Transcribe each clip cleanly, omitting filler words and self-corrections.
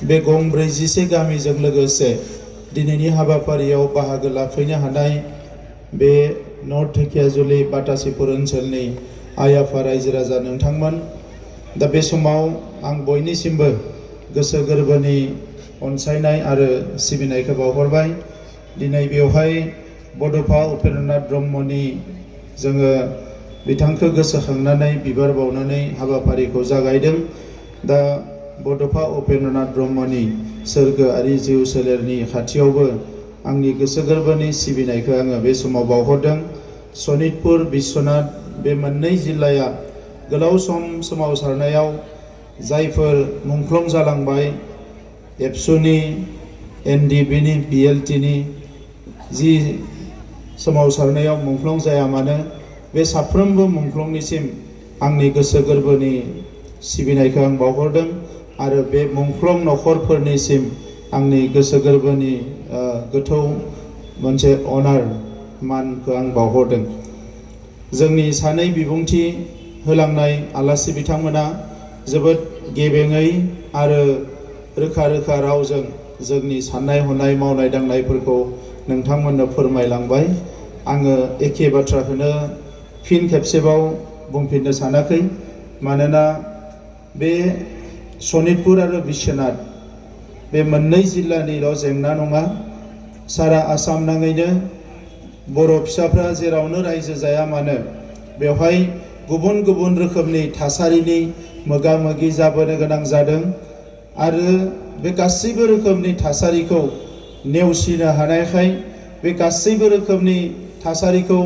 बे गं 41 गामिजों लोगोसे दिनैनि हाबाफारियाव बाहागो लाफैनो हानाय बे नर्थ धेकियाजुलि बाटासिपुर ओनसोलनि आइ आफा रायजो राजा नोंथांमोन, दा बे समाव आं बयनिसिमबो गोसो गोरबोनि अनसायनाय आरो सिबिनायखौ बावहरबाय। दिनै बेवहाय बड'फा उपेन्द्रनाथ ब्रह्मनि जोङो बिथांखौ गोसोखांनानै बिबार बावनानै हाबाफारिखौ जागायदों। दा बड'फा उपेन्द्रनाथ ब्रह्मनि सोरगोआरि जिउ सोलेरनि खाथियावबो आंनि गोसो गोरबोनि सिबिनायखौ आङो बे समाव बावहरदों। सनितपुर बिश्वनाथ बे मोननै जिल्लाया गोलाव सम सोमावसारनायाव जायफोर मुंख्लं जालांबाय, एबसुनि, एनडिबिनि, बिएलटिनि जि सोमावसारनायाव मुंख्लं जाया मानो, बे साफ्रोमबो मुंख्लंनिसिम आंनि गोसो गोरबोनि सिबिनायखौ आं बावहरदों आरो बे मुंख्लं नखरफोरनिसिम आंनि गोसो गोरबोनि गोथौ मोनसे अनार मानखौ आं बावहरदों। जोंनि सानै बिबुंथि होलांनाय आलासि बिथांमोना जोबोद गेबेङै आरो रोखा रोखा रावजों जोंनि साननाय हनाय मावनाय दांनायफोरखौ नोंथांमोननो फोरमायलांबाय। आङो एखे बाथ्राखौनो फिन खेबसेबाव बुंफिननो सानाखै, मानोना बे सनितपुर आरो बिश्वनाथ बे मोननै जिल्लानिल' जेंना नङा, सारा आसाम नाङैनो बर' फिसाफ्रा जेरावनो रायजो जाया मानो बेवहाय गुबुन गुबुन रोखोमनि थासारिनि मोगा मोगि जाबोनो गोनां जादों आरो बे गासैबो रोखोमनि थासारिखौ नेवसिनो हानायखाय, बे गासैबो रोखोमनि थासारिखौ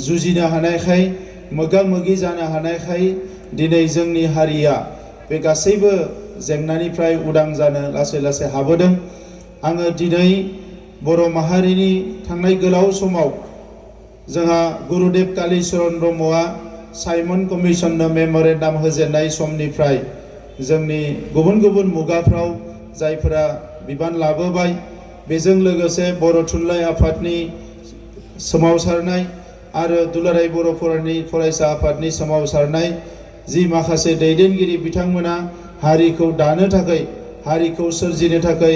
जुजिनो हानायखाय, मोगा मोगि जानो हानायखाय दिनै जोंनि हारिया बे गासैबो जेंनानिफ्राय उदां जानो लासै लासै हाबोदों। आङो दिनै बर' माहारिनि थांनाय गोलाव समाव जोंहा गुरुदेव कालिचरण ब्रह्मआ साइमन कमिसननो मेम'रेन्डाम होजेननाय समनिफ्राय जोंनि गुबुन गुबुन मुगाफ्राव जायफोरा बिबान लाबोबाय, बेजों लोगोसे बर' थुनलाइ आफादनि सोमावसारनाय आरो दुलाराय बर' फरायसा आफादनि सोमावसारनाय जि माखासे दैदेनगिरि बिथांमोना हारिखौ दानो थाखाय, हारिखौ सोरजिनो थाखाय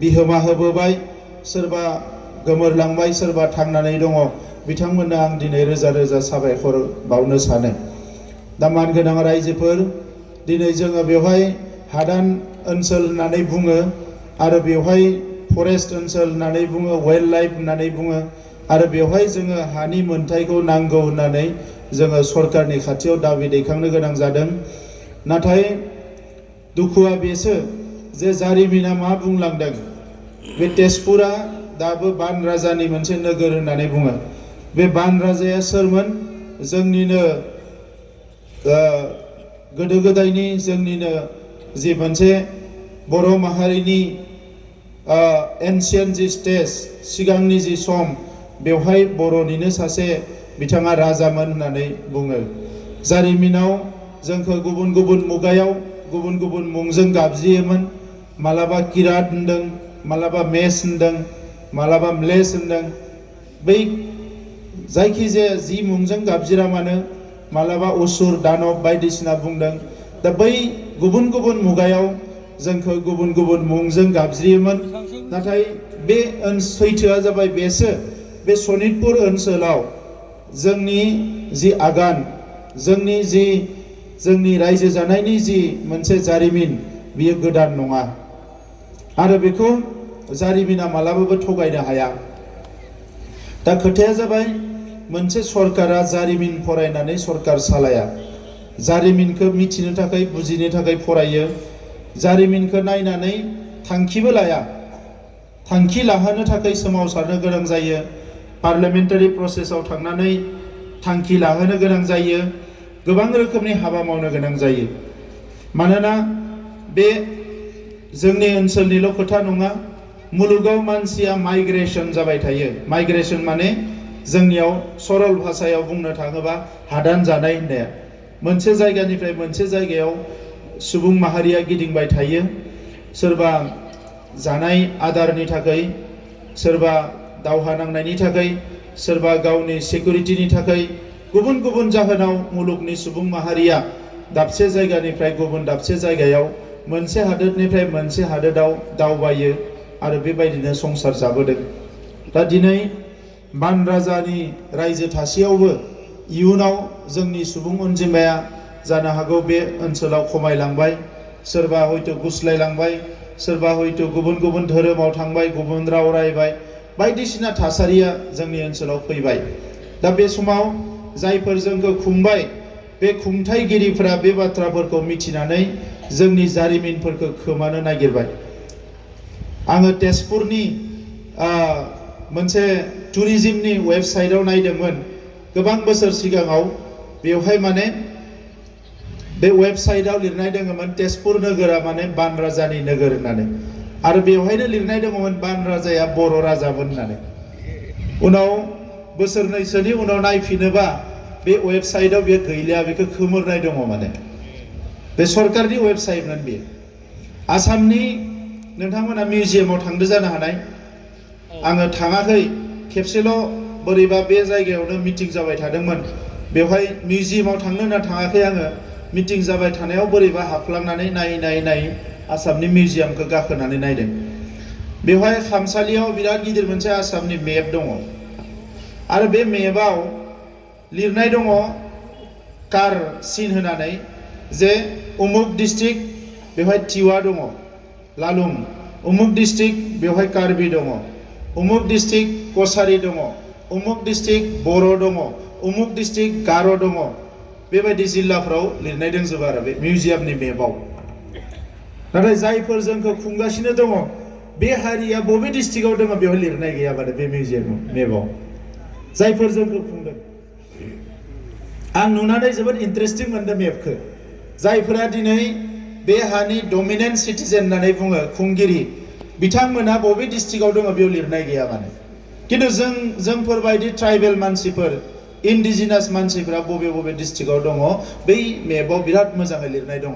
बिहोमा होबोबाय, सोरबा गोमोरलांबाय, सोरबा थांनानै दङ, बिथांमोननो आं दिनै रोजा रोजा साबायखर बावनो सानो। दा मानगोनां रायजोफोर, दिनै जोङो बेवहाय हादान ओनसोल होननानै बुङो आरो बेवहाय फरेस्ट ओनसोल होननानै बुङो, वाइल्ड लाइफ होननानै बुङो आरो बेवहाय जोङो हानि मोनथायखौ नांगौ होननानै जोङो सरकारनि खाथियाव दाबि दैखांनो गोनां जादों। नाथाय दुखुआ बेसो जे जारिमिना मा बुंलांदों, बे तेजपुरा दाबो बान राजानि मोनसे नोगोर होननानै बुङो। बे बान राजाया सोरमोन? जोंनिनो गोदो गोदायनि जोंनिनो जि मोनसे बर' माहारिनि एनसियेन्ट जि स्टेज, सिगांनि जि सम, बेवहाय बर'निनो सासे बिथाङा राजामोन होननानै बुङो। जारिमिनाव जोंखौ गुबुन गुबुन मुगायाव गुबुन गुबुन मुंजों गाबज्रियोमोन। मालाबा किरात होनदों, मालाबा मेस होनदों, मालाबा म्लेस होनदों। बै जायखिजाया जि मुंजों गाबज्रिया मानो, मालाबा असुर दानब बायदिसिना बुंदों। दा बै गुबुन गुबुन मुगायाव जोंखौ गुबुन गुबुन मुंजों गाबज्रियोमोन। नाथाय बे सैथोआ जाबाय बेसो, बे सनितपुर ओनसोलाव जोंनि जि आगान, जोंनि रायजो जानायनि जि मोनसे जारिमिन, बियो गोदान नङा आरो बेखौ जारिमिना मालाबाबो थगायनो हाया। दा खोथाया जाबाय, मोनसे सरकारा जारिमिन फरायनानै सरकार सालाया, जारिमिनखौ मिथिनो थाखाय बुजिनो थाखाय फरायो, जारिमिनखौ नायनानै थांखिबो लाया, थांखि लाहोनो थाखाय सोमावसारनो गोनां जायो, पार्लियामेन्टारि प्रसेसआव थांनानै थांखि लाहोनो गोनां जायो, गोबां रोखोमनि हाबा मावनो गोनां जायो। मानोना बे जोंनि ओनसोलनिल' खोथा नङा, मुलुगाव मानसिया माइग्रेसन जाबाय थायो। माइग्रेसन माने जोंनियाव सरल भाषायाव बुंनो थाङोबा हादान जानाय होननाया। मोनसे जायगानिफ्राय मोनसे जायगायाव सुबुं माहारिया गिदिंबाय थायो, सोरबा जानाय आदारनि थाखाय, सोरबा दावहा नांनायनि थाखाय, सोरबा गावनि सिकिउरिटिनि थाखाय, गुबुन गुबुन जाहोनाव मुलुगनि सुबुं माहारिया दाबसे जायगानिफ्राय गुबुन दाबसे जायगायाव मोनसे हादोरनिफ्राय मोनसे हादोराव दावबायो आरो बेबायदिनो संसार जाबोदों। दा दिनै बान राजानि रायजो थासेयावबो इयुनाव जोंनि सुबुं अनजिमाया जानो हागौ बे ओनसोलाव खमायलांबाय, सोरबा हयथ' गुस्लायलांबाय, सोरबा हयथ' गुबुन गुबुन धोरोमाव थांबाय, गुबुन राव रायबाय, बायदिसिना थासारिया जोंनि ओनसोलाव फैबाय। दा बे समाव जायफोर जोंखौ खुंबाय बे खुंथायगिरिफोरा बे बाथ्राफोरखौ मिथिनानै जोंनि जारिमिनफोरखौ खोमानो नागिरबाय। आङो तेजपुरनि मोनसे टुरिजिमनि वेबसाइटआव नायदोंमोन गोबां बोसोर सिगाङाव। बेवहाय माने बे वेबसाइटआव लिरनाय दङमोन तेजपुर नोगोरा माने बान राजानि नोगोर होननानै, आरो बेवहायनो लिरनाय दङमोन बान राजाया बर' राजामोन होननानै। उनाव बोसोरनैसोनि उनाव नायफिनोबा बे वेबसाइटआव बे गैलिया, बेखौ खोमोरनाय दङ। माने बे सरकारनि वेबसाइटमोन बेयो। आसामनि नोंथांमोना मिउजियामाव थांदो जानो हानाय, आङो थाङाखै, खेबसेल' बोरैबा बे जायगायावनो मिटिं जाबाय थादोंमोन, बेवहाय मिउजियामाव थांनो होनना थाङाखै आङो, मिटिं जाबाय थानायाव बोरैबा हाबलांनानै नायै आसामनि मिउजियामखौ गाखोनानै नायदों। बेवहाय खामसालियाव बिराद गिदिर मोनसे आसामनि मेप दङ, आरो बे मेपआव लिरनाय दङ कार सिन होनानै जे उमुक डिस्ट्रिक्ट बेवहाय टिवा दङ, लालुं, उमुक डिस्ट्रिक्ट बेवहाय कार्बि दङ, उमुक डिस्ट्रिक्ट कसारि दङ, उमुक डिस्ट्रिक्ट बर' दङ, उमुक डिस्ट्रिक्ट गार' दङ। बेबायदि जिल्लाफ्राव लिरनाय दंजोबो आरो बे मिउजियामनि मेपआव। नाथाय जायफोर जोंखौ खुंगासिनो दङ बे हारिया बबे डिस्ट्रिक्टआव दङ बेवहाय लिरनाय गैया माने बे मिउजियाम मेपआव। जायफोर जोंखौ खुंदों, आं नुनानै जोबोद इन्टारेस्टिं मोनदों मेपखौ। जायफोरा दिनै बे हानि डमिनेन्ट सिटिजेन होननानै बुङो, खुंगिरि, बिथांमोना बबे डिस्ट्रिक्टआव दङ बेयाव लिरनाय गैया माने। किन्तु जोंफोरबायदि ट्राइबेल मानसिफोर, इन्डिजिनास मानसिफोरा बबे बबे डिस्ट्रिक्टआव दङ बै मेपआव बिराद मोजाङै लिरनाय दङ।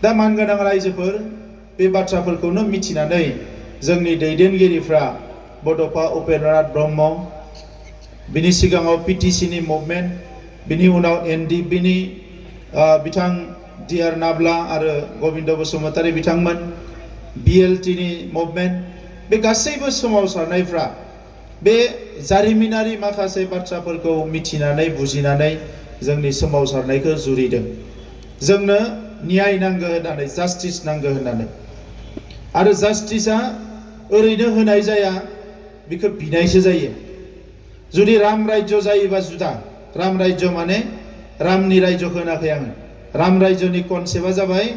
दा मानगोनां रायजोफोर बे बाथ्राफोरखौनो मिथिनानै जोंनि दैदेनगिरिफ्रा बड'फा उपेन्द्रनाथ ब्रह्म, बिनि सिगाङाव पिटिसिनि मुभमेन्ट, बिनि उनाव एनडिपिनि बिथां डिआर नाब्ला आरो गबिन्द बसुमतारी बिथांमोन, बिएलटिनि मुभमेन्ट, बे गासैबो सोमावसारनायफ्रा बे जारिमिनारि माखासे बाथ्राफोरखौ मिथिनानै बुजिनानै जोंनि सोमावसारनायखौ जुरिदों। जोंनो न्याय नांगौ होननानै, जास्टिस नांगौ होननानै। आरो जास्टिसा ओरैनो होनाय जाया, बेखौ बिनायसो जायो। जुदि राम राज्य जायोबा जुदा, राम राज्य माने रामनि राज्यखौ होनाखै आङो, राम राज्यनि कनसेप्टआ जाबाय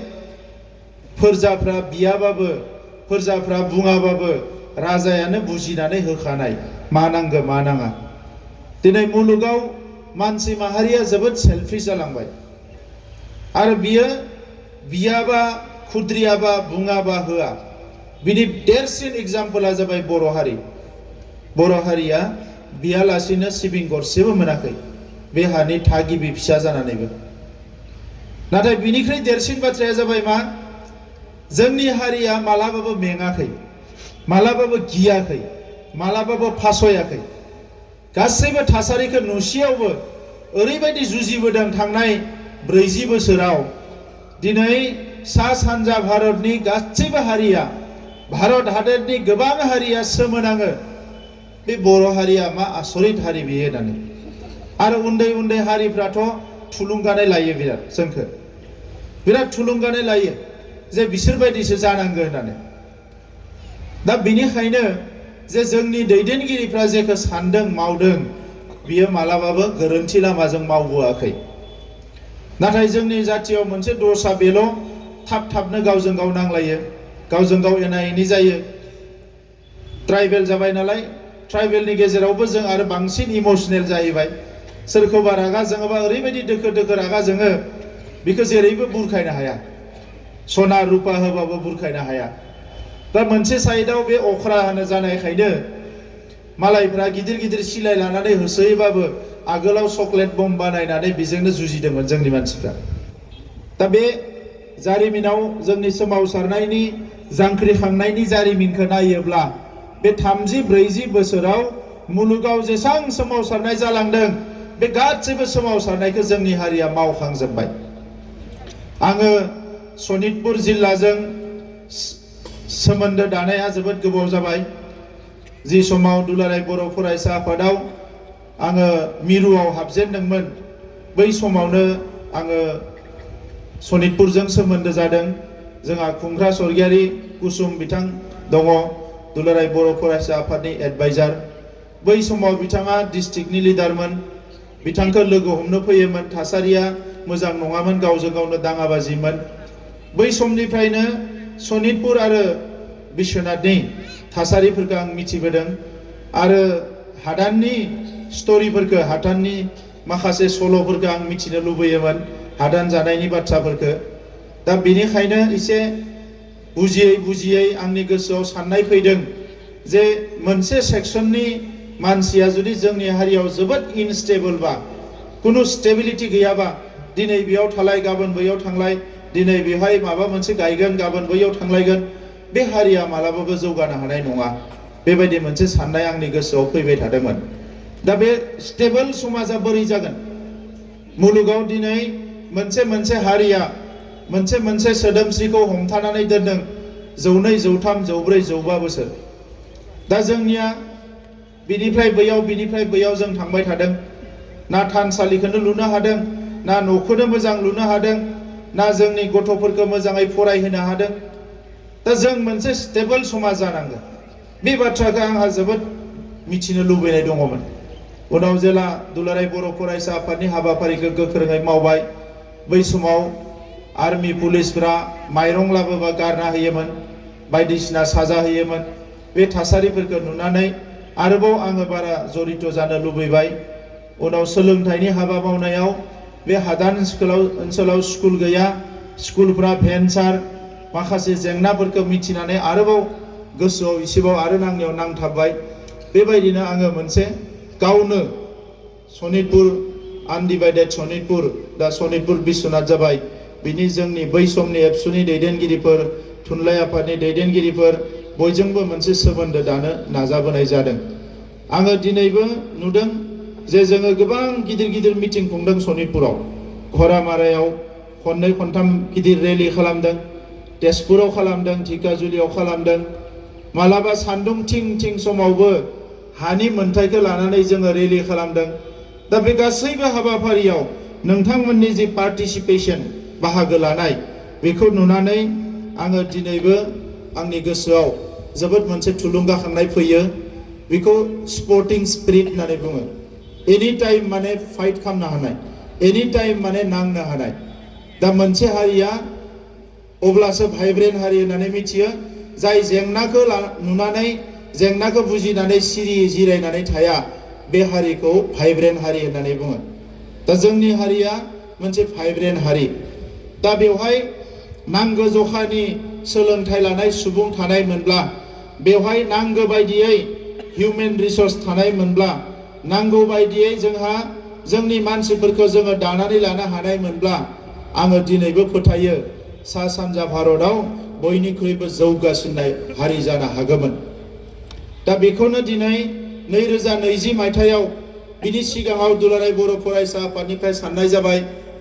फोरजाफ्रा बियाबाबो, फोरजाफ्रा बुङाबाबो राजायानो बुजिनानै होखानाय मा नांगौ मा नाङा। दिनै मुलुगाव मानसि माहारिया जोबोद सेल्फिश जालांबाय, आरो बियो बियाबा, खुद्रियाबा, बुङाबा होआ। बिनि देरसिन एग्जाम्पला जाबाय बर' हारि। बर' हारिया बियालासिनो सिबिं गरसेबो मोनाखै बे हानि थागिबि फिसा जानानैबो। नाथाय बिनिख्रुइ देरसिन बाथ्राया जाबाय मा, जोंनि हारिया मालाबाबो मेङाखै, मालाबाबो गियाखै, मालाबाबो फासयाखै। गासैबो थासारिखौ नुसेयावबो ओरैबायदि जुजिबोदों थांनाय 40 बोसोराव। दिनै सा सानजा भारतनि गासैबो हारिया, भारत हादरनि गोबां हारिया सोमोनाङो बे बर' हारिया मा आसरित हारि बियो होननानै। आरो उन्दै उन्दै हारिफ्राथ' थुलुंगानाय लायो, जोंखौ बिराद थुलुंगानाय लायो जे बिसोरबायदिसो जानांगौ होननानै। दा बिनिखायनो जे जोंनि दैदेनगिरिफ्रा जेखौ सानदों मावदों बियो मालाबाबो गोरोन्थि लामाजों मावबोआखै। नाथाय जोंनि जाथियाव मोनसे दसा बेल', थाबनो गावजों गाव नांलायो, गावजों गाव एना एनि जायो। ट्राइबेल जाबाय नालाय, ट्राइबेलनि गेजेरावबो जों आरो बांसिन इमोसनेल जाहैबाय। सोरखौबा रागा जोङोबा ओरैबायदि दोखो दोखो रागा जोङो, बेखौ जेरैबो बुरखायनो हाया, सना रुपा होबाबो बुरखायनो हाया। दा मोनसे साइडआव बे अख्रा होनो जानायखायनो मालायफ्रा गिदिर गिदिर सिलाय लानानै होसोयोबाबो आगोलाव चकलेट बम बानायनानै बेजोंनो जुजिदोंमोन जोंनि मानसिफ्रा। दा बे जारिमिनाव जोंनि सोमावसारनायनि, जांख्रिखांनायनि जारिमिनखौ नायोब्ला बे 30-40 बोसोराव मुलुगाव जेसां सोमावसारनाय जालांदों बे गासैबो सोमावसारनायखौ जोंनि हारिया मावखांजोब्बाय। आङो सनितपुर जिल्लाजों सोमोन्दो दानाया जोबोद गोबाव जाबाय। जि समाव दुलाराय बर' फरायसा आफादाव आङो मिरुआव हाबजेनदोंमोन बै समावनो आङो सनितपुरजों सोमोन्दो जादों। जोंहा खुंख्रा स्वर्गियारि कुसुम बिथां दङ, दुलाराय बर' फरायसा आफादनि एडभाइजार। बै समाव बिथाङा डिस्ट्रिक्टनि लिडारमोन। बिथांखौ लोगो हमनो फैयोमोन। थासारिया मोजां नङामोन, गावजों गावनो दाङाबाजिमोन। बै समनिफ्रायनो सनितपुर आरो बिश्वनाथनि थासारिफोरखौ आं मिथिबोदों आरो हादाननि स्ट'रिफोरखौ, हादाननि माखासे सल'फोरखौ आं मिथिनो लुबैयोमोन, हादान जानायनि बाथ्राफोरखौ। दा बेनिखायनो एसे बुजियै बुजियै आंनि गोसोआव साननाय फैदों जे मोनसे सेक्सननि मानसिया जुदि जोंनि हारियाव जोबोद इनस्टेबलबा, कुनु स्टेबिलिटि गैयाबा, दिनै बेयाव थालाय गाबोन बैयाव थांलाय, दिनै बेवहाय माबा मोनसे गायगोन गाबोन बैयाव थांलायगोन, बे हारिया मालाबाबो जौगानो हानाय नङा। बेबायदि मोनसे साननाय आंनि गोसोआव फैबाय थादोंमोन। दा बे स्टेबल समाजा बोरै जागोन? मुलुगाव दिनै मोनसे हारिया मोनसे सोदोमस्रिखौ हमथानानै दोनदों 100, 103, 104, 105 बोसोर। दा जोंनिया बिनिफ्राय बैयाव जों थांबाय थादों। ना थानसालिखौनो लुनो हादों, ना न'खौनो मोजां लुनो हादों, ना जोंनि गथ'फोरखौ मोजाङै फरायहोनो हादों। दा जों मोनसे स्टेबल समाज जानांगोन। बे बाथ्राखौ आंहा जोबोद मिथिनो लुबैनाय दङमोन। उनाव जेला दुलाराय बर' फरायसा आफादनि हाबाफारिखौ गोख्रोङै मावबाय, बै समाव आर्मि पुलिसफोरा माइरं लाबोबा गारना होयोमोन, बायदिसिना साजा होयोमोन। बे थासारिफोरखौ नुनानै आरोबाव आङो बारा जड़ित जानो लुबैबाय। उनाव सोलोंथाइनि हाबा मावनायाव बे हादान ओनसोलाव स्कुल गैया, स्कुलफ्रा भेन्सार, माखासे जेंनाफोरखौ मिथिनानै आरोबाव गोसोआव एसेबाव आरो नांनायाव नांथाबबाय। बेबायदिनो आङो मोनसे गावनो सनितपुर आनडिभाइडेड सनितपुर, दा सनितपुर बिश्वनाथ जाबाय। बिनि जोंनि बै समनि एबसुनि दैदेनगिरिफोर, थुनलाइ आफादनि दैदेनगिरिफोर बयजोंबो मोनसे सोमोन्दो दानो नाजाबोनाय जादों। आङो दिनैबो नुदों जे जोङो गोबां गिदिर मिटिं खुंदों सनितपुराव। घरामारायाव खननै खनथाम गिदिर रेलि खालामदों, तेजपुराव खालामदों, धिकाजुलियाव खालामदों। मालाबा सान्दुं थिं समावबो हानि मोन्थायखौ लानानै जोङो रेलि खालामदों। दा बे गासैबो हाबाफारियाव नोंथांमोननि जि पार्टिसिपेशन, बाहागो लानाय, बेखौ नुनानै आङो दिनैबो आंनि गोसोआव जोबोद मोनसे थुलुंगाखांनाय फैयो। बेखौ स्पर्टिं स्पिरिट होननानै बुङो। एनि टाइम माने फाइट खालामनो हानाय, एनि टाइम माने नांनो हानाय। दा मोनसे हारिया अब्लासो भाइब्रेन्ट हारि होननानै मिथियो, जाय जेंनाखौ नुनानै, जेंनाखौ बुजिनानै सिरि जिरायनानै थाया, बे हारिखौ भाइब्रेन्ट हारि होननानै बुङो। दा जोंनि हारिया मोनसे भाइब्रेन्ट हारि। दा बेवहाय नांगौ जखानि सोलोंथाइ लानाय सुबुं थानाय मोनब्ला, बेवहाय नांगौ बायदियै हिउमेन रिसोर्स थानाय मोनब्ला, नांगौ बायदियै जोंहा जोंनि मानसिफोरखौ जोङो दानानै लानो हानाय मोनब्ला, आङो दिनैबो फोथायो सा सानजा भारतआव बयनिख्रुइबो जौगासिननाय हारि जानो हागौमोन। दा बेखौनो दिनै 2020 मायथाइयाव, बिनि सिगाङाव दुलाराय बर' फरायसा आफादनिफ्राय साननाय जाबाय।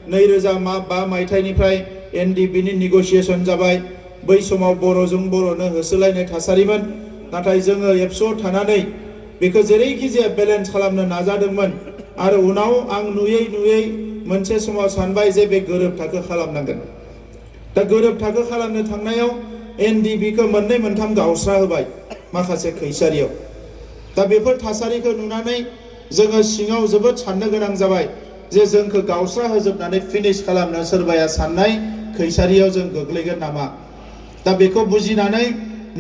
2005 मायथाइनिफ्राय NDPनि नेगोसिएशन जाबाय। बै समाव बर'जों बर'नो होसोलायनाय थासारिमोन। नाथाय जोङो एबसुआव थानानै बेखौ जेरैखि जाया बेलेन्स खालामनो नाजादोंमोन। आरो उनाव आं नुयै मोनसे समाव सानबाय जे बे गोरोबथाखौ खालामनांगोन। दा गोरोबथाखौ खालामनो थांनायाव NDPखौ मोननै मोनथाम गावस्रा होबाय माखासे खैसारियाव। दा बेफोर थासारिखौ नुनानै जोङो सिङाव जोबोद साननो गोनां जाबाय जे जोंखौ गावस्रा होजोबनानै फिनिश खालामनो सोरबाया साननाय खैसारियाव जों गोग्लैगोन नामा। दा बेखौ बुजिनानै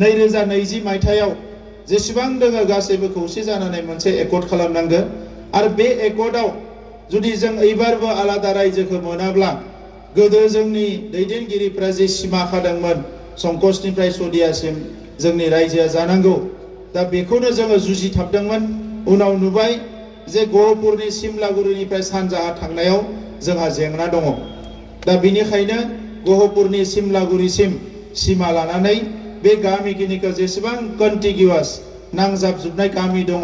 2020 मायथाइयाव जेसेबां दोङो गासैबो खौसे जानानै मोनसे एकर्ड खालामनांगोन। आरो बे एकर्डआव जुदि जों एबारबो आलादा रायजोखौ मोनाब्ला, गोदो जोंनि दैदेनगिरिफ्रा जे सिमा खादोंमोन संकसनिफ्राय सदियासिम जोंनि रायजोआ जानांगौ, दा बेखौनो जोङो जुजिथाबदोंमोन। उनाव नुबाय जे गहपुरनि सिमलागुरिनिफ्राय सानजाहा थांनायाव जोंहा जेंना दङ। दा बेनिखायनो गहपुरनि सिमलागुरिसिम सिमा लानानै बे गामिखिनिखौ जेसेबां कन्टिगिउवास नांजाबजोबनाय गामि दङ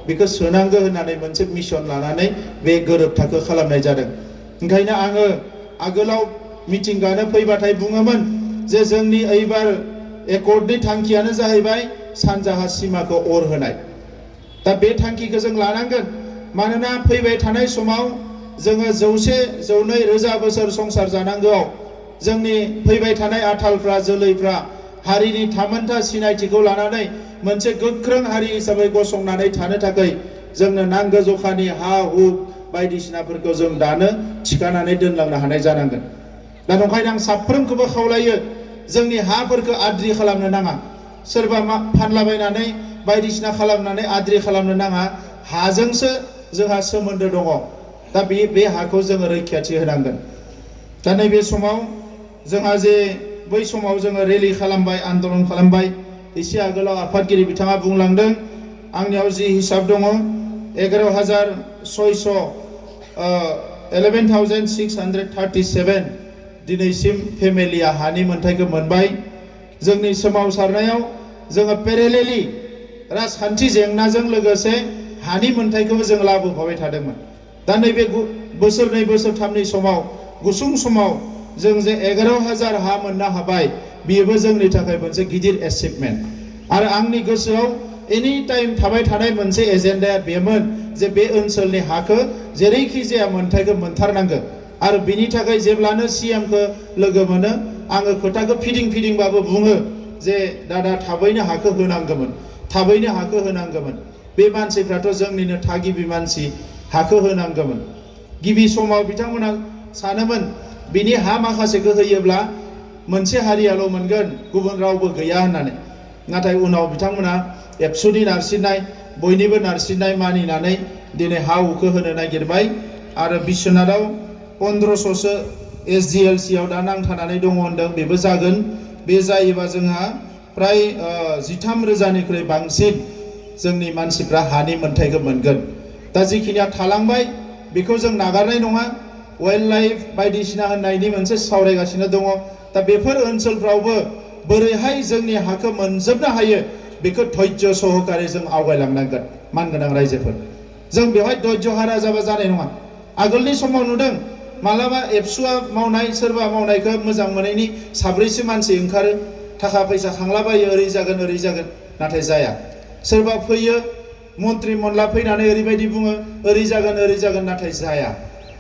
बेखौ सोनांगौ होननानै मोनसे मिशन लानानै बे गोरोबथाखौ खालामनाय जादों। ओंखायनो आङो आगोलाव मिटिंगानो फैबाथाय बुङोमोन जे जोंनि एबार एकर्डनि थांखियानो जाहैबाय सानजाहा सिमाखौ अर होनाय। दा बे थांखिखौ जों लानांगोन, मानोना फैबाय थानाय समाव जोङो 100-200 रोजा बोसोर संसार जानांगौआव जोंनि फैबाय थानाय आथालफ्रा जोलैफ्रा हारिनि थामोनथा सिनायथिखौ लानानै मोनसे गोख्रों हारि हिसाबै गसंनानै थानो थाखाय जोंनो नांगौ जखानि हा हु बायदिसिनाफोरखौ जों दानो थिखानानै दोनलांनो हानाय जानांगोन। दा नंखायनो आं साफ्रोमखौबो खावलायो, जोंनि हाफोरखौ आद्रि खालामनो नाङा। सोरबा फानलाबायनानै बायदिसिना खालामनानै आद्रि खालामनो नाङा। हाजोंसो जोंहा सोमोन्दो दङ। दा बे हाखौ जोङो रैखाथि होनांगोन। दा नैबे समाव जोंहा जे बै समाव जोङो रेलि खालामबाय, आन्दलन खालामबाय, एसे आगोलाव आफादगिरि बिथाङा बुंलांदों, आंनियाव जि हिसाब दङ 11,637 दिनैसिम फेमिलिया हानि मोन्थाइखौ मोनबाय। जोंनि सोमावसारनायाव जोङो पेरेलेलि राजखान्थि जेंनाजों लोगोसे हानि मोन्थाइखौबो जों लाबोफाबाय थादोंमोन। दा नैबे बोसोरनै बोसोरथामनि समाव गुसुं समाव जों जे 11,000 हा मोननो हाबाय, बेबो जोंनि थाखाय मोनसे गिदिर एचिभमेन्ट। आरो आंनि गोसोआव एनि टाइम थाबाय थानाय मोनसे एजेन्डाया बेमोन जे बे ओनसोलनि हाखौ जेरैखि जाया मोन्थाइखौ मोनथारनांगौ। आरो बिनि थाखाय जेब्लानो CMखौ लोगो मोनो, आङो खोथाखौ फिदिंबाबो बुङो जे दादा थाबैनो हाखौ होनांगौमोन, थाबैनो हाखौ होनांगौमोन। बे मानसिफ्राथ' जोंनिनो थागिबि मानसि, हाखौ होनांगौमोन। गिबि समाव बिथांमोना सानोमोन बिनि हा माखासेखौ होयोब्ला मोनसे हारियाल' मोनगोन, गुबुन रावबो गैया होननानै। नाथाय उनाव बिथांमोना एबसुनि नारसिननाय, बयनिबो नारसिननाय मानिनानै दिनै हा हुखौ होनो नागिरबाय। आरो बिश्वनाथाव 1500सो SGLCआव दा नांथानानै दङ होनदों, बेबो जागोन। बे जायोबा जोंहा प्राय 13,000निख्रुइ बांसिन जोंनि मानसिफ्रा हानि मोन्थाइखौ मोनगोन। दा जिखिनिया थालांबाय बेखौ जों नागारनाय नङा। वाइल्ड लाइफ बायदिसिना होननायनि मोनसे सावरायगासिनो दङ। दा बेफोर ओनसोलफ्रावबो बोरैहाय जोंनि हाखौ मोनजोबनो हायो, बेखौ धैर्य सहकारे जों आवगायलांनांगोन मानगोनां रायजोफोर। जों बेवहाय धैर्य हारा जाबा जानाय नङा। आगोलनि समाव नुदों, मालाबा एबसुआ मावनाय, सोरबा मावनायखौ मोजां मोनैनि 7-8सो मानसि ओंखारो, थाखा फैसा खांलाबायो, ओरै जागोन ओरै जागोन, नाथाय जाया। सोरबा फैयो, मन्त्रि मनला फैनानै ओरैबायदि बुङो, ओरै जागोन, नाथाय जाया।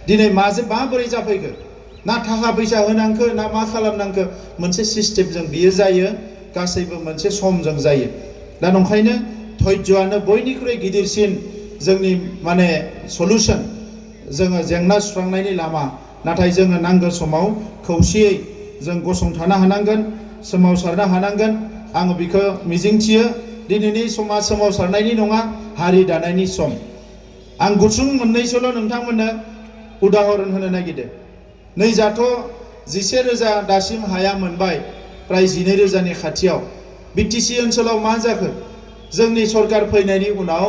दिनै माबोरै जाफैखो? ना थाखा फैसा होनांखो, ना मा खालामनांखो? मोनसे सिस्टेमजों बियो जायो, गासैबो मोनसे समजों जायो। दा नंखायनो धैर्यआनो बयनिख्रुइ गिदिरसिन जोंनि सलुसन, जोङो जेंना सुस्रांनायनि लामा। नाथाय जोङो नांगौ समाव खौसेयै जों गसंथानो हानांगोन, सोमावसारनो हानांगोन। आङो बेखौ मिजिंथियो। दिनैनि समा सोमावसारनायनि नङा, हारि दानायनि सम। आं गुसुं मोननैसोल' नोंथांमोननो उदाहरन होनो नागिरदों। नै जाथ' 11,000 दासिम हाया मोनबाय, प्राय 12,000नि खाथियाव। BTC ओनसोलाव मा जाखो? जोंनि सरकार फैनायनि उनाव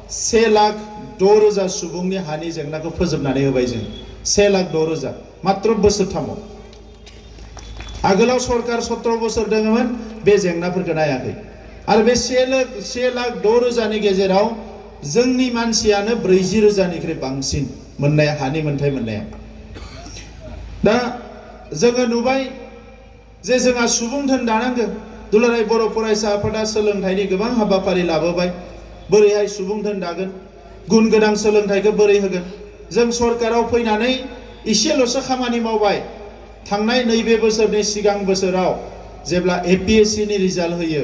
1,06,000 सुबुंनि हानि जेंनाखौ फोजोबनानै होबाय जों। 1,06,000 मात्र बोसोरथामाव। आगोलाव सरकार 17 बोसोर दङमोन, बे जेंनाफोरखौ नायाखै। आरो बे 1,06,000नि गेजेराव जोंनि मानसियानो 40,000निख्रुइ बांसिन मोननाय, हानि मोन्थाइ मोननाया। दा जोङो नुबाय जे जोंहा सुबुं धोन दानांगौ। दुलाराय बर' फरायसा आफादा सोलोंथाइनि गोबां हाबाफारि लाबोबाय। बोरैहाय सुबुं धोन दागोन, गुन गोनां सोलोंथाइखौ बोरै होगोन? जों सरकाराव फैनानै इसेल'सो खामानि मावबाय। थांनाय नैबे बोसोरनि सिगां बोसोराव जेब्ला APSCनि रिजाल्ट होयो,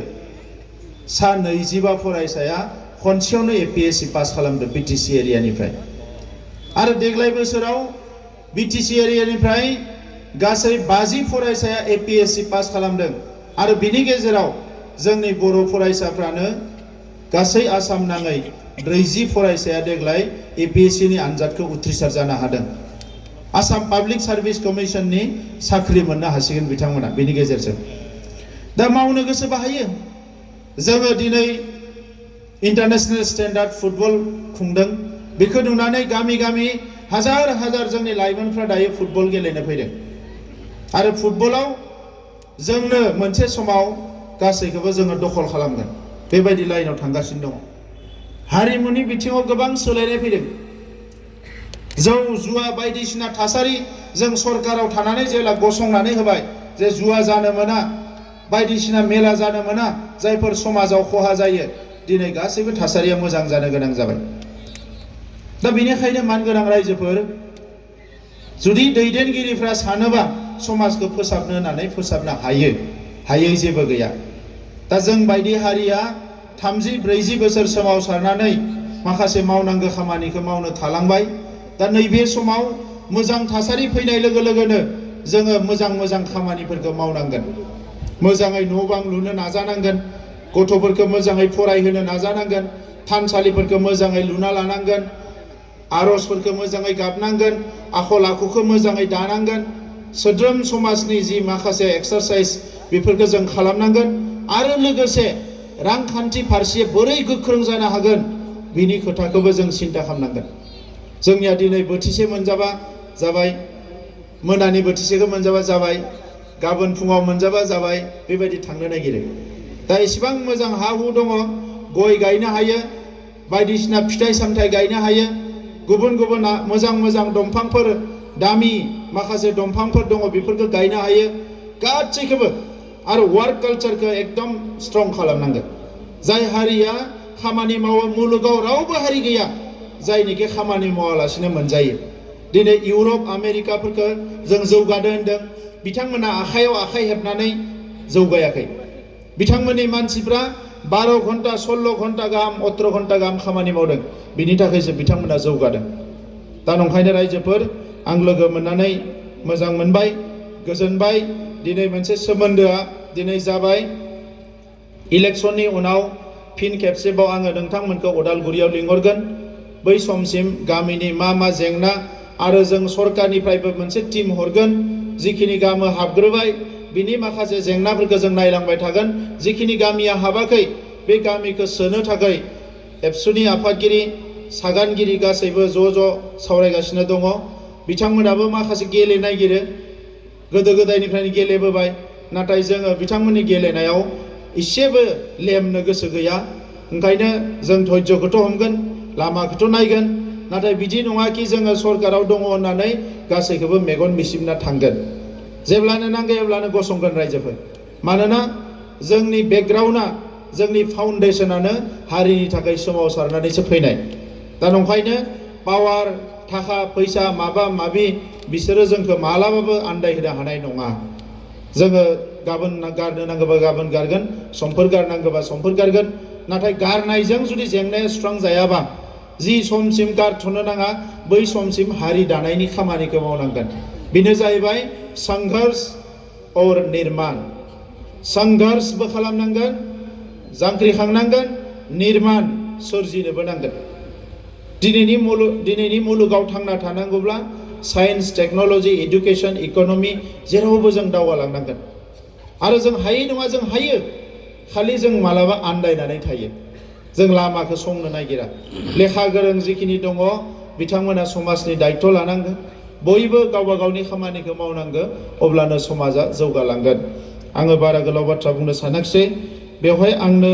सा 25 फरायसाया खनसेयावनो APSC पास खालामदों BTC एरियानिफ्राय। आरो देग्लाय बोसोराव BTC एरियानिफ्राय गासै 50 फरायसाया APSC पास खालामदों। आरो बिनि गेजेराव जोंनि बर' फरायसाफ्रानो गासै आसाम नाङै 40 फरायसाया देग्लाय APSCनि आनजादखौ उथ्रिसार जानो हादों। आसाम पाब्लिक सार्भिस कमिशननि साख्रि मोननो हासिगोन बिथांमोना बेनि गेजेरजों। दा मावनो गोसो बाहायो। जोङो दिनै इन्टारनेशनेल स्टेन्डार्ड फुटबल खुंदों। बेखौ नुनानै गामि गामि हाजार हाजार जोंनि लाइमोनफ्रा दायो फुटबल गेलेनो फैदों। आरो फुटबलाव जोंनो मोनसे समाव गासैखौबो जोङो दखल खालामगोन, बेबायदि लाइनाव थांगासिनो दङ। हारिमुनि बिथिङाव गोबां सोलायनाय फैदों। जौ जुवा बायदिसिना थासारि जों सरकाराव थानानै जेला गसंनानै होबाय जे जुवा जानो मोना बायदिसिना मेला जानो मोना जायफोर समाजाव खहा जायो दिनै गासैबो थासारिया मोजां जानो गोनां जाबाय। दा बेनिखायनो मानगोनां रायजोफोर जुदि दैदेनगिरिफ्रा सानोबा समाजखौ फोसाबनो होननानै फोसाबनो हायो, हायै जेबो गैया। दा जों बायदि हारिया 30-40 बोसोर सोमावसारनानै माखासे मावनांगौ खामानिखौ मावनो थालांबाय। दा नैबे समाव मोजां थासारि फैनाय लोगो लोगोनो जोङो मोजां खामानिफोरखौ मावनांगोन। मोजाङै न' बां लुनो नाजानांगोन, गथ'फोरखौ मोजाङै फरायहोनो नाजानांगोन, थानसालिफोरखौ मोजाङै लुना लानांगोन, आर'जफोरखौ मोजाङै गाबनांगोन, आखल आखुखौ मोजाङै दानांगोन, सोद्रोम समाजनि जि माखासे एक्सारसाइज बेफोरखौ जों खालामनांगोन। आरो लोगोसे रांखान्थि फारसे बोरै गोख्रों जानो हागोन बिनि खोथाखौबो जों सिन्था खालामनांगोन। जोंनिया दिनै बोथिसे मोनजाबा जाबाय, मोनानि बोथिसेखौ मोनजाबा जाबाय, गाबोन फुङाव मोनजाबा जाबाय, बेबायदि थांनो नागिरो। दा एसेबां मोजां हा हु दङ, गय गायनो हायो, बायदिसिना फिथाइ सामथाइ गायनो हायो, गुबुन मोजां दंफांफोर, दामि माखासे दंफांफोर दङ बेफोरखौ गायनो हायो, गासैखौबो। आरो वार्क कालचारखौ एकदम स्ट्रं खालामनांगोन। जाय हारिया खामानि मावो, मुलुगाव रावबो हारि गैया जायनिखि खामानि मावालासिनो मोनजायो। दिनै इउरप आमेरिकाफोरखौ जों जौगादों होनदों, बिथांमोना आखायाव आखाइ हेबनानै जौगायाखै। बिथांमोननि मानसिफ्रा 12 घन्टा 16 घन्टा गाहाम 18 घन्टा गाहाम खामानि मावदों, बिनि थाखायसो बिथांमोना जौगादों। दा नंखायनो रायजोफोर, आं लोगो मोननानै मोजां मोनबाय, गोजोनबाय। दिनै मोनसे सोमोन्दोआ दिनै जाबाय। इलेक्शननि उनाव फिन खेबसेबाव आङो नोंथांमोनखौ उदालगुरियाव लिंहरगोन। बै समसिम गामिनि मा जेंना आरो जों सरकारनिफ्रायबो मोनसे टिम हरगोन, जिखिनि गामियाव हाबग्रोबाय बिनि माखासे जेंनाफोरखौ जों नायलांबाय थागोन। जिखिनि गामिया हाबाखै बे गामिखौ सोनो थाखाय एबसुनि आफादगिरि, सागानगिरि गासैबो ज' सावरायगासिनो दङ। बिथांमोनाबो माखासे गेलेनो नागिरो, गोदो गोदायनिफ्रायनो गेलेबोबाय, नाथाय जोङो बिथांमोननि गेलेनायाव इसेबो लेमनो गोसो गैया। ओंखायनो जों धैर्यखौथ' हमगोन, लामाखौथ' नायगोन, नाथाय बिदि नङा कि जोङो सरकाराव दङ होननानै गासैखौबो मेगन मिसिबना थांगोन। जेब्लानो नांगौ अब्लानो गसंगोन रायजोफोर। मानोना जोंनि बेकग्राउन्डआ, जोंनि फाउन्डेसनानो हारिनि थाखाय सोमावसारनानैसो फैनाय। दा नंखायनो पावार, थाखा फैसा माबा माबि बिसोरो जोंखौ मालाबाबो आन्दायहोनो हानाय नङा। जोङो गाबोन गारनो नांगौबा गाबोन गारगोन, समफोर गारनांगौबा समफोर गारगोन। नाथाय गारनायजों जुदि जेंनाया स्ट्रं जायाबा, जि समसिम गारथ'नो नाङा बै समसिम हारि दानायनि खामानिखौ मावनांगोन। बेनो जाहैबाय संघर्ष और निर्माण। संघर्षबो खालामनांगोन, जांख्रिखांनांगोन, निर्माण सोरजिनोबो नांगोन। दिनैनि मुलुगाव थांना थानांगौब्ला साइन्स, टेक्न'लजि, इडुकेसन, इक'नमि जेरावबो जों दावगालांनांगोन। आरो जों हायै नङा, जों हायो, खालि जों मालाबा आन्दायनानै थायो, जों लामाखौ संनो नागिरा। लेखा गोरों जिखिनि दङ बिथांमोना समाजनि दायित्व लानांगोन, बयबो गावबा गावनि खामानिखौ मावनांगौ, अब्लानो समाजा जौगालांगोन। आङो बारा गोलाव बाथ्रा बुंनो सानाखिसै। बेवहाय आंनो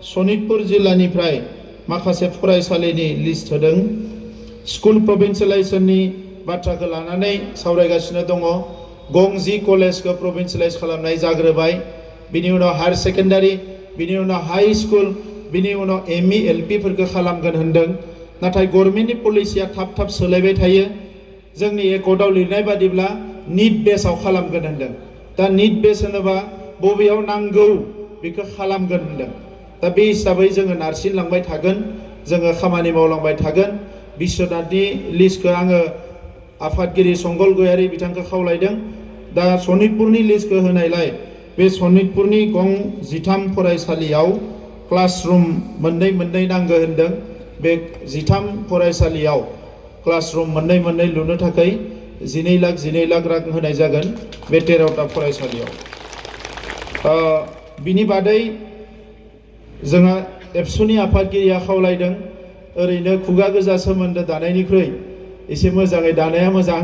सनितपुर जिल्लानिफ्राय माखासे फरायसालिनि लिस्ट होदों। स्कुल प्रभिन्सियेलाइजेसननि बाथ्राखौ लानानै सावरायगासिनो दङ। गंजि कलेजखौ प्रभिन्सियेलाइज खालामनाय जाग्रोबाय, बिनि उनाव हायार सेकेन्डारि, बिनि उनाव हाई स्कुल, बिनि उनाव एमइ एलपिफोरखौ खालामगोन होनदों। नाथाय गभर्नमेन्टनि पलिसिया थाब सोलायबाय थायो। जोंनि एकर्डआव लिरनाय बादिब्ला निट बेसआव खालामगोन होनदों। दा निट बेस होनोबा बबेयाव नांगौ बेखौ खालामगोन होनदों। दा बे हिसाबै जोङो नारसिनलांबाय थागोन, जोङो खामानि मावलांबाय थागोन। बिश्वनाथनि लिस्टखौ आङो आफादगिरि संगल गयारि बिथांखौ खावलायदों। दा सनितपुरनि लिस्टखौ होनायलाय बे सनितपुरनि गं 13 फरायसालियाव क्लासरुम मोननै नांगौ होनदों। बे 13 फरायसालियाव क्लासरुम मोननै लुनो थाखाय 12 लाख रां होनाय जागोन बे 13टा फरायसालियाव। बिनि बादै जोंहा एबसुनि आफादगिरिया खावलायदों, ओरैनो खुगा गोजा सोमोन्दो दानायनिख्रुइ एसे मोजाङै दानाया मोजां।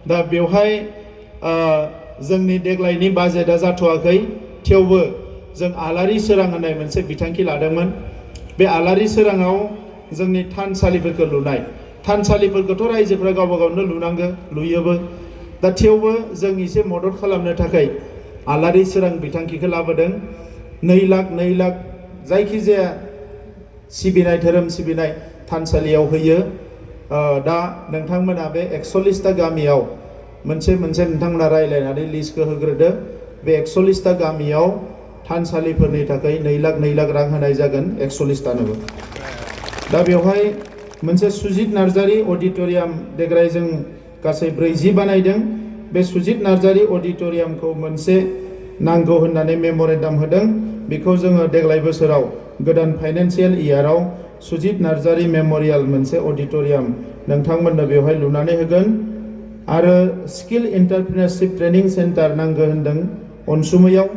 दा बेवहाय जोंनि देग्लायनि बाजेटआ जाथ'वाखै, थेवबो जों आलारि सोरां होननाय मोनसे बिथांखि लादोंमोन। बे आलारि सोराङाव जोंनि थानसालिफोरखौ लुनाय, थानसालिफोरखौथ' रायजोफ्रा गावबा गावनो लुयोबो दा थेवबो जों एसे मदद खालामनो थाखाय आलारि सोरां बिथांखिखौ लाबोदों 2 लाख जायखिजाया सिबिनाय धोरोम सिबिनाय थानसालियाव होयो दा नोंथांमोना बे 41टा गामियाव मोनसे नोंथांमोना रायलायनानै लिस्टखौ होग्रोदो बे 41टा गामियाव थानसालिफोरनि थाखाय 2 लाख रां होनाय जागोन 41टानोबो दा बेवहाय मोनसे सुजित नार्जारी अडिटोरियाम देग्लाय जों गासै 40 बानायदों बे सुजित नार्जारी अडिटोरियामखौ मोनसे नांगौ होननानै मेमोरेन्डाम होदों बेखौ जोङो देग्लाय बोसोराव गोदान फाइनान्सियेल इयाराव सुजित नार्जारी मेमोरियेल मोनसे अडिटोरियाम नोंथांमोननो बेवहाय लुनानै होगोन आरो स्किल एन्टारप्रेन्योरशिप ट्रेनिं सेन्टार नांगौ होनदों अनसुमैयाव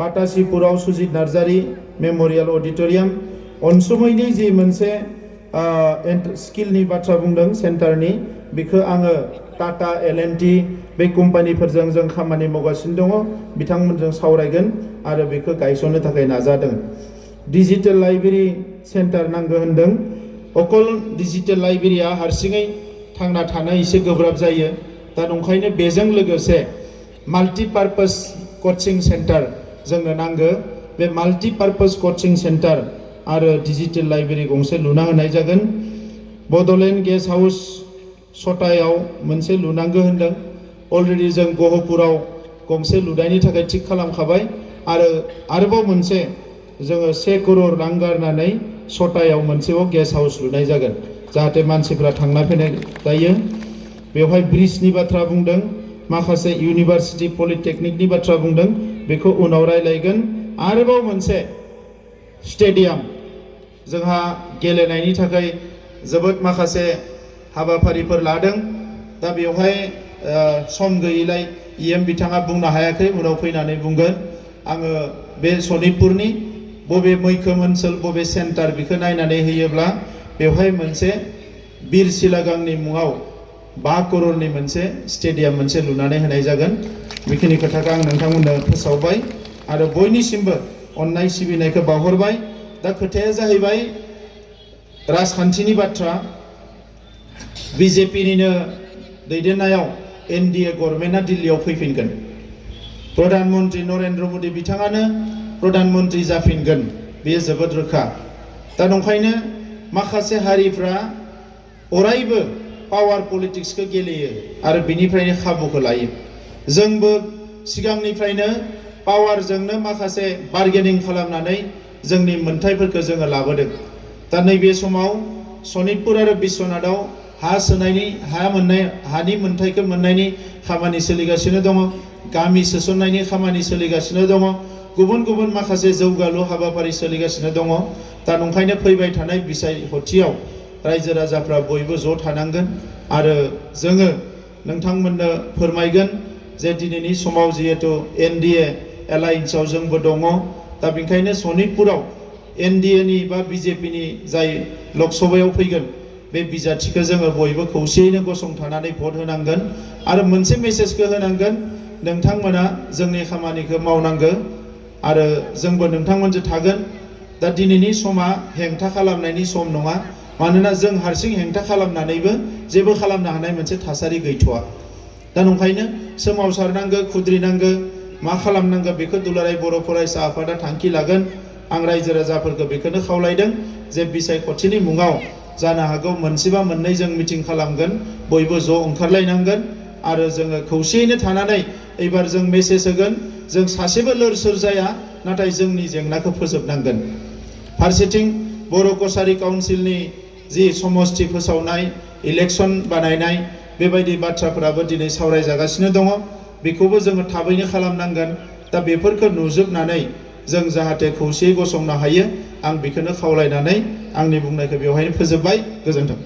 बाटासिपुराव सुजित नार्जारी मेमोरियेल अडिटोरियाम अनसुमैनि जि मोनसे स्किलनि बाथ्रा बुंदों सेन्टारनि बेखौ आङो टाटा L&T बे कम्पानिफोरजों जों खामानि मावगासिनो दङ बिथांमोनजों सावरायगोन आरो बेखौ गायसननो थाखाय नाजादों डिजिटेल लाइब्रेरि सेन्टार नांगौ होनदों अकल डिजिटेल लाइब्रेरिया हारसिङै थांना थानो एसे गोब्राब जायो दा नंखायनो बेजों लोगोसे माल्टिपार्पस कचिं सेन्टार जोंनो नांगौ बे माल्टिपार्पस कचिं सेन्टार आरो डिजिटेल लाइब्रेरि गंसे लुना होनाय जागोन बड'लेण्ड गेस्ट हाउस सटायाव मोनसे लुनांगौ होनदों अलरेडि जों गहपुराव गंसे लुनायनि थाखाय थिक खालामखाबाय आरोबाव मोनसे जोङो 1 करोड़ रां गारनानै सटायाव मोनसेबाव गेस्ट हाउस लुनाय जागोन जाहाथे मानसिफ्रा थांना फैनाय जायो बेवहाय ब्रिजनि बाथ्रा बुंदों माखासे इउनिभार्सिटि पलिटेकनिकनि बाथ्रा बुंदों बेखौ उनाव रायलायगोन आरोबाव मोनसे स्टेडियाम जोंहा गेलेनायनि थाखाय जोबोद माखासे हाबाफारिफोर लादों दा बेवहाय सम गैयैलाय बिथाङा बुंनो हायाखै उनाव फैनानै बुंगोन आङो बे सनितपुरनि बबे मैखोम ओनसोल बबे सेन्टार बेखौ नायनानै होयोब्ला बेवहाय मोनसे बिर सिलागांनि मुङाव 5 करोड़नि मोनसे स्टेडियाम मोनसे लुनानै होनाय जागोन बेखिनि खोथाखौ आं नोंथांमोननो फोसावबाय आरो बयनिसिमबो अननाय सिबिनायखौ बावहरबाय दा खोथाया जाहैबाय राजखान्थिनि बाथ्रा बिजेपिनिनो दैदेननायाव NDA गभर्नमेन्टआ दिल्लीयाव फैफिनगोन प्रधानमन्त्री नरेन्द्र मोदी बिथाङानो प्रधानमन्त्री जाफिनगोन बेयो जोबोद रोखा दा नंखायनो माखासे हारिफ्रा अरायबो पावार पलिटिक्सखौ गेलेयो आरो बिनिफ्रायनो खाबुखौ लायो जोंबो सिगांनिफ्रायनो पावारजोंनो माखासे बार्गेनिं खालामनानै जोंनि मोन्थाइफोरखौ जोङो लाबोदों दा नैबे समाव सनितपुर आरो बिश्वनाथाव हानि मोन्थाइखौ मोननायनि खामानि सोलिगासिनो दङ गामि सोसननायनि खामानि सोलिगासिनो दङ गुबुन माखासे जौगालु हाबाफारि सोलिगासिनो दङ दा नंखायनो फैबाय थानाय बिसायख'थियाव रायजो राजाफ्रा बयबो ज' थानांगोन आरो जोङो नोंथांमोननो फोरमायगोन जे दिनैनि समाव जिहेतु NDA एलायन्सआव जोंबो दङ दा बेनिखायनो सनितपुराव NDAनि बा बिजेपिनि जाय लकसभायाव फैगोन बे बिजाथिखौ जोङो बयबो खौसेयैनो गसंथानानै भट होनांगोन आरो मोनसे मेसेजखौ होनांगोन नोंथांमोना जोंनि खामानिखौ मावनांगौ आरो जोंबो नोंथांमोनजों थागोन दा दिनैनि समा हेंथा खालामनायनि सम नङा मानोना जों हारसिं हेंथा खालामनानैबो जेबो खालामनो हानाय मोनसे थासारि गैथ'आ दा नंखायनो सोमावसारनांगौ खुद्रिनांगौ मा खालामनांगौ बेखौ दुलाराय बर' फरायसा आफादा थांखि लागोन आं रायजो राजाफोरखौ बेखौनो खावलायदों जे बिसायख'थिनि मुङाव जानो हागौ मोनसेबा मोननै जों मिटिं खालामगोन बयबो ज' ओंखारलायनांगोन आरो जोङो खौसेयैनो थानानै एबार जों मेसेज होगोन जों सासेबो लोर सोर जाया नाथाय जोंनि जेंनाखौ फोजोबनांगोन फारसेथिं बर' कसारी काउन्सिलनि जि समस्ति फोसावनाय इलेक्सन बानायनाय बेबायदि बाथ्राफोराबो दिनै सावरायजागासिनो दङ बेखौबो जोङो थाबैनो खालामनांगोन दा बेफोरखौ नुजोबनानै जों जाहाथे खौसेयै गसंनो हायो आं बेखौनो खावलायनानै आंनि बुंनायखौ बेवहायनो फोजोबबाय गोजोन्थों।